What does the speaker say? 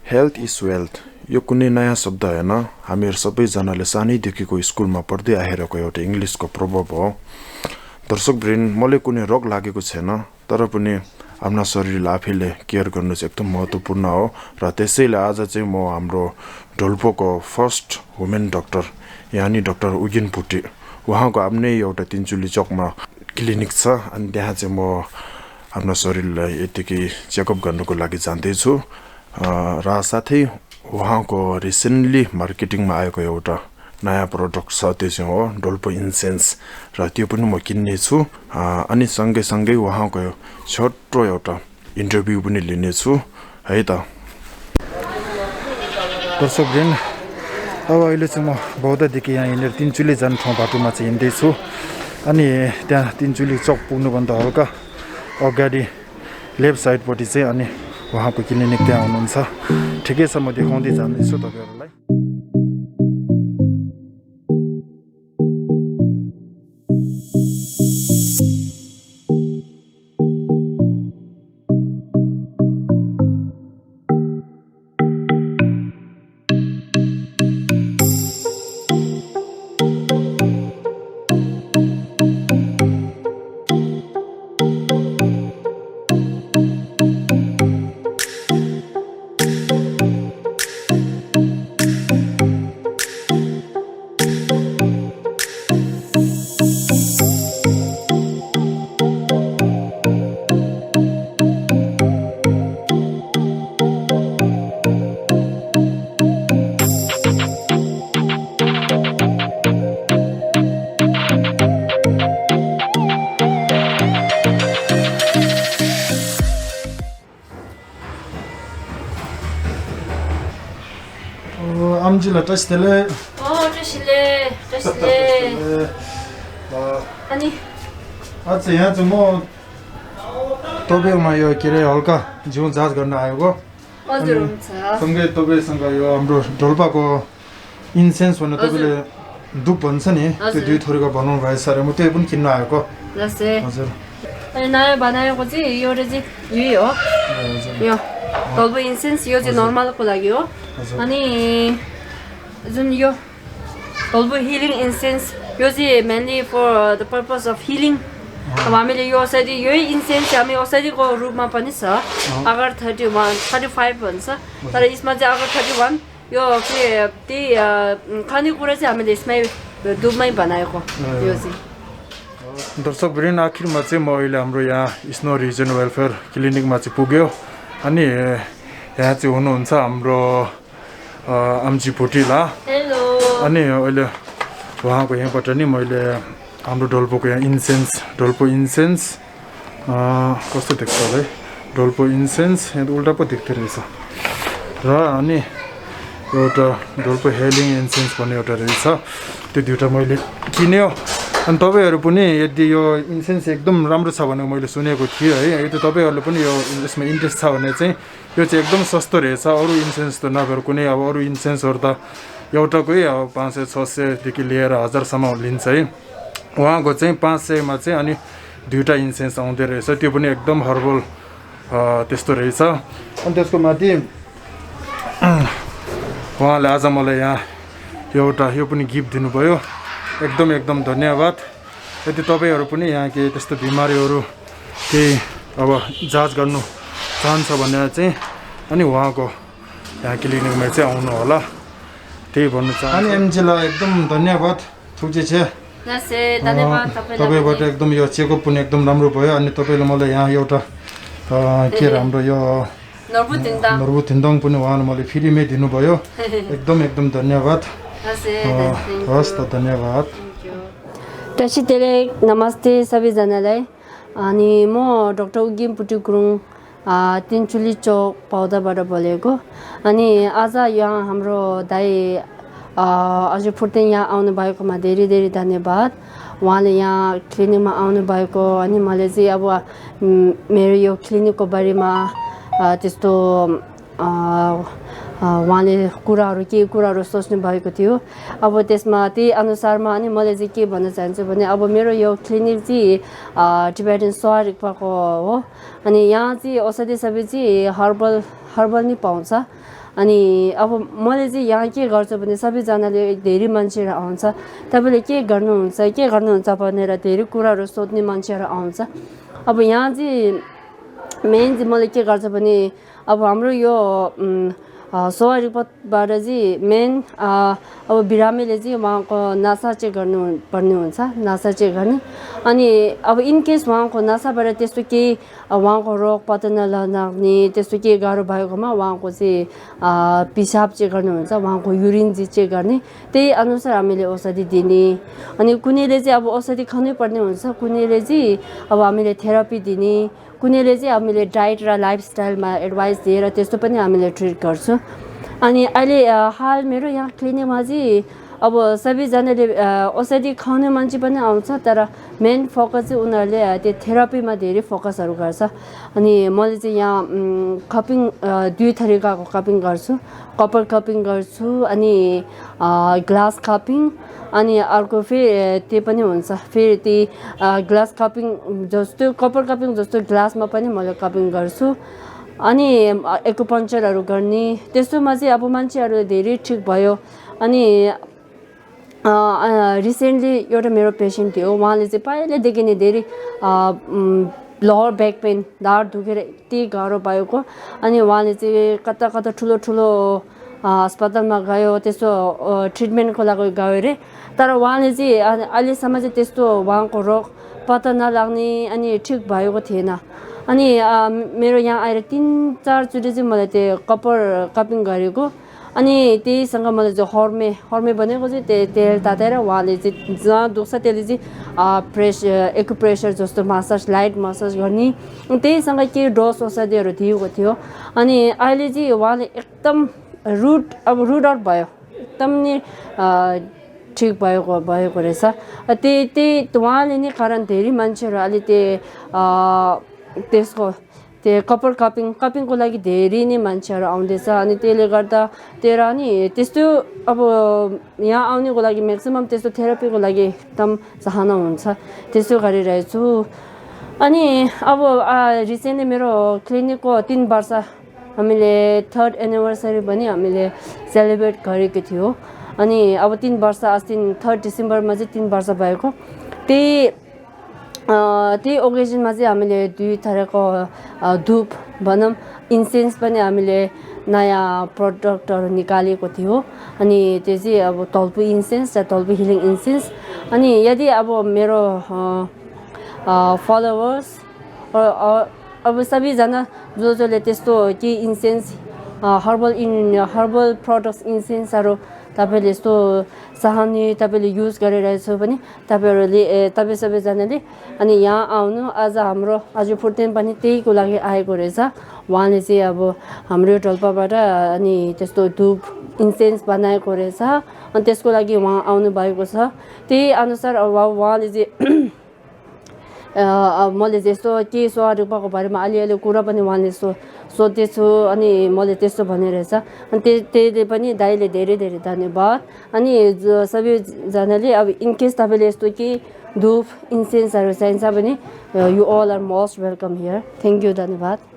health is wealth यो कुनै नयाँ शब्द हैन हामीहरु सबैजनाले सानैदेखिको स्कुलमा पढ्दै आइरहेको एउटा इंग्लिशको प्रभाव हो दर्शकवृन्द मलाई कुनै रोग लागेको छैन तर पनि आफ्ना शरीरलाई आफैले केयर गर्नु चाहिँ एकदम महत्त्वपूर्ण हो र त्यसैले आज चाहिँ म हाम्रो ढोल्पोको फर्स्ट वुमेन डाक्टर यानी डाक्टर उगिन पुटी उहाँको आफ्नै एउटा तिनचुली चोकमा क्लिनिक छ अनि त्यहाँ चाहिँ म आफ्नो शरीरलाई यतिकै चेकअप गर्नको लागि जाँदै छु र साथै उहाँको रिसेन्टली मार्केटिङमा आएको एउटा नयाँ प्रोडक्ट छ त्यो चाहिँ हो ढोल्पो इन्सेन्स र त्यो पनि म किन्ने छु अनि सँगै उहाँको छोटो एउटा इन्टरभ्यु पनि लिने छु है त दर्शकवृन्द अब अहिले चाहिँ म बौद्धदेखि यहाँ हिँडेर तिनचुली जाने ठाउँ बाटोमा चाहिँ हिँड्दैछु अनि त्यहाँ तिनचुली चौक पुग्नुभन्दा हल्का अगाडि लेफ्ट साइडपट्टि चाहिँ अनि उहाँको क्लिनिक त्यहाँ हुनुहुन्छ ठिकै छ म देखाउँदै जाँदैछु तपाईहरुलाई 암질라 짜시텔레 짜시텔레 아니 आज यहाँ चाहिँ म तपाईहरुमा यो के रे हल्का जीवन जाँच गर्न आएको हजुर हुन्छ सँगै तपाईसँग यो हाम्रो ढोल्पाको इन्सेन्स भन्ने तपाईले धूप भन्छ नि त्यो दुई थोरीको बनाउनु भएछ र म त्यही पनि किन्न आएको हजुर अनि नयाँ बनाएको चाहिँ यो चाहिँ यही हो यो ढोल्पो इन्सेन्स यो चाहिँ नर्मलको लागि हो अनि जुन यो ढोल्पो हिलिङ इन्सेन्स यो चाहिँ mainly for the purpose of healing अब हामीले यो औषधि यही इन्सेन्स हामी औषधिको रूपमा पनि छ अगर 35 भन्छ तर यसमा चाहिँ अगर 31 यो के त्यही खानेकुरा चाहिँ हामीले यसमै धुपमै बनाएको यो चाहिँ दर्शकवृन्द आखिरमा चाहिँ म अहिले हाम्रो यहाँ स्नो रिजन वेलफेयर क्लिनिकमा चाहिँ पुग्यो अनि यहाँ चाहिँ हुनुहुन्छ हाम्रो आमजी भोटिला हेलो अनि अहिले उहाँको यहाँबाट नि मैले हाम्रो ढोल्पोको यहाँ ढोल्पो इन्सेन्स कस्तो देख्छ होला है ढोल्पो इन्सेन्स यहाँ त उल्टा पो देख्दो रहेछ र अनि एउटा ढोल्पो हेलिङ इन्सेन्स भन्ने एउटा रहेछ त्यो दुईवटा मैले किन्यो अनि तपाईहरु पनि यदि यो इन्सेन्स एकदम राम्रो छ भनेर मैले सुनेको थिएँ है यदि तपाईहरुले पनि यो यसमा इन्ट्रेस्ट छ भने चाहिँ यो चाहिँ एकदम सस्तो रहेछ अरु इन्सेन्स त नभएर कुनै अब अरु इन्सेन्सहरु त एउटाकै अब 500 600 देखि लिएर 1000 सम्म लिन्छ है उहाँको चाहिँ 500 मा चाहिँ अनि दुईटा इन्सेन्स आउँदै रहेछ त्यो पनि एकदम हर्बल त्यस्तो रहेछ अनि त्यसको माथि उहाँले आज मलाई यहाँ एउटा यो पनि गिफ्ट दिनुभयो एकदम धन्यवाद यदि तपाईहरु पनि यहाँ के त्यस्तो बिमारीहरु केही अब जाँच गर्नु चाहन्छ भने चाहिँ अनि उहाँको यहाँ क्लिनिकमा चाहिँ आउनु होला त्यही भन्नु चाहन्छु अनि एमजीलाई एकदम धन्यवाद थुक्जे छ धन्यवाद तपाईबाट एकदम यो चेकअप पनि एकदम राम्रो भयो अनि तपाईले मलाई यहाँ एउटा के राम्रो यो नर्बु थिन्दङ पनि उहाँले मलाई फ्रीमै दिनुभयो एकदम धन्यवाद हस् त धन्यवाद टसितेले नमस्ते सबैजनालाई अनि म डाक्टर उगिम पुटी गुरुङ तिनचुली चौक पौधाबाट बोलेको अनि आज यहाँ हाम्रो दाइ अझै फुट्दै यहाँ आउनु भएकोमा धेरै धन्यवाद उहाँले यहाँ क्लिनिकमा आउनु भएको अनि मैले चाहिँ अब मेरो यो क्लिनिकको बारेमा त्यस्तो उहाँले के कुराहरू सोच्नु भएको थियो अब त्यसमा त्यही अनुसारमा अनि मैले चाहिँ के भन्न चाहन्छु भने अब मेरो यो क्लिनिक चाहिँ टिबेटन स्वारिकपाको हो अनि यहाँ चाहिँ औषधि सबै चाहिँ हर्बल हर्बल नि पाउँछ अनि अब मैले चाहिँ यहाँ के गर्छु भने सबैजनाले धेरै मान्छेहरू आउँछ तपाईँले के गर्नुहुन्छ भनेर धेरै कुराहरू सोध्ने मान्छेहरू आउँछ अब यहाँ चाहिँ मेन चाहिँ मैले के गर्छु भने अब हाम्रो यो सवारीपथबाट चाहिँ मेन अब बिरामीले चाहिँ उहाँको नसा चेक गर्नुपर्ने हुन्छ नसा चेक गर्ने अनि अब इनकेस उहाँको नसाबाट त्यस्तो केही उहाँको रोग पत्ता नलाग्ने त्यस्तो केही गाह्रो भएकोमा उहाँको चाहिँ पिसाब चेक गर्नुहुन्छ उहाँको युरिन चाहिँ चेक गर्ने त्यही अनुसार हामीले औषधि दिने अनि कुनैले चाहिँ अब औषधि खानै पर्ने हुन्छ कुनैले चाहिँ अब हामीले थेरापी दिने कुनैले चाहिँ हामीले डाइट र लाइफस्टाइलमा एडभाइस दिएर त्यस्तो पनि हामीले ट्रिट गर्छौँ अनि अहिले हाल मेरो यहाँ क्लिनिकमा चाहिँ अब सबैजनाले औषधि खाउने मान्छे पनि आउँछ तर मेन फोकस चाहिँ उनीहरूले त्यो थेरापीमा धेरै फोकसहरू गर्छ अनि मैले चाहिँ यहाँ कपिङ दुई थरीकाको कपिङ गर्छु कपर कपिङ गर्छु अनि ग्लास कपिङ अनि अर्को फेरि त्यो पनि हुन्छ फेरि ती ग्लास कपिङ जस्तो कपर कपिङ जस्तो ग्लासमा पनि मैले कपिङ गर्छु अनि एक्युपङ्क्चरहरू गर्ने त्यस्तोमा चाहिँ अब मान्छेहरू धेरै ठिक भयो अनि रिसेन्टली एउटा मेरो पेसेन्ट थियो उहाँले चाहिँ पहिल्यैदेखि नै धेरै लोवर ब्याक पेन ढाड दुखेर यति गाह्रो भएको अनि उहाँले चाहिँ कता कता ठुलो अस्पतालमा गयो त्यस्तो ट्रिटमेन्टको लागि गयो अरे तर उहाँले चाहिँ अहिलेसम्म चाहिँ त्यस्तो उहाँको रोग पत्ता नलाग्ने अनि ठिक भएको थिएन अनि मेरो यहाँ आएर 3-4 चोटि चाहिँ मलाई त्यो कपर कपिङ गरेको अनि त्यहीसँग मैले चाहिँ हर्मे बनेको चाहिँ तेल तातेर उहाँले चाहिँ जहाँ दुख्छ त्यसले चाहिँ एक्युप्रेसर जस्तो मसाज लाइट मसाज गर्ने त्यहीसँग केही डोज औषधिहरू दिएको थियो अनि अहिले चाहिँ उहाँले एकदम रुट आउट भयो एकदम नै ठिक भएको रहेछ त्यही उहाँले नै कारण धेरै मान्छेहरू अहिले त्यसको त्यो कपर कपिङको लागि धेरै नै मान्छेहरू आउँदैछ अनि त्यसले गर्दा तेरा नि त्यस्तो अब यहाँ आउनेको लागि म्याक्सिमम त्यस्तो थेरापीको लागि एकदम चाहना हुन्छ त्यस्तो गरिरहेछु अनि अब रिसेन्टली मेरो क्लिनिकको 3 वर्ष हामीले 3rd एनिभर्सरी पनि हामीले सेलिब्रेट गरेको थियो अनि अब 3 वर्ष अस्ति 3rd डिसेम्बरमा चाहिँ 3 वर्ष भएको त्यही ओकेजनमा चाहिँ हामीले 2 थरको धुप भनौँ इन्सेन्स पनि हामीले नयाँ प्रडक्टहरू निकालेको थियो अनि त्यो चाहिँ अब तल्पु इन्सेन्स र तल्पु हिलिङ इन्सेन्स अनि यदि अब मेरो फलोवर्स अब सबैजना जसले त्यस्तो केही इन्सेन्स हर्बल प्रडक्ट्स इन्सेन्सहरू तपाईँले यस्तो चाहने तपाईँले युज गरिरहेछ भने तपाईँ सबैजनाले अनि यहाँ आउनु आज फुर्तेन पनि त्यहीको लागि आएको रहेछ उहाँले चाहिँ अब हाम्रो टोल्पाबाट अनि त्यस्तो धुप इन्सेन्स बनाएको रहेछ अनि त्यसको लागि उहाँ आउनु भएको छ त्यही अनुसार उहाँले चाहिँ मैले त्यस्तो के स्वरूपको बारेमा अलिअलि कुरा पनि उहाँले सोध्दैछु अनि मैले त्यस्तो भनिरहेछ अनि त्यसले पनि दाइले धेरै धेरै धन्यवाद अनि सबैजनाले अब इनकेस तपाईँले यस्तो के धुप इन्सेन्सहरू चाहिन्छ भने you all are most welcome here thank you धन्यवाद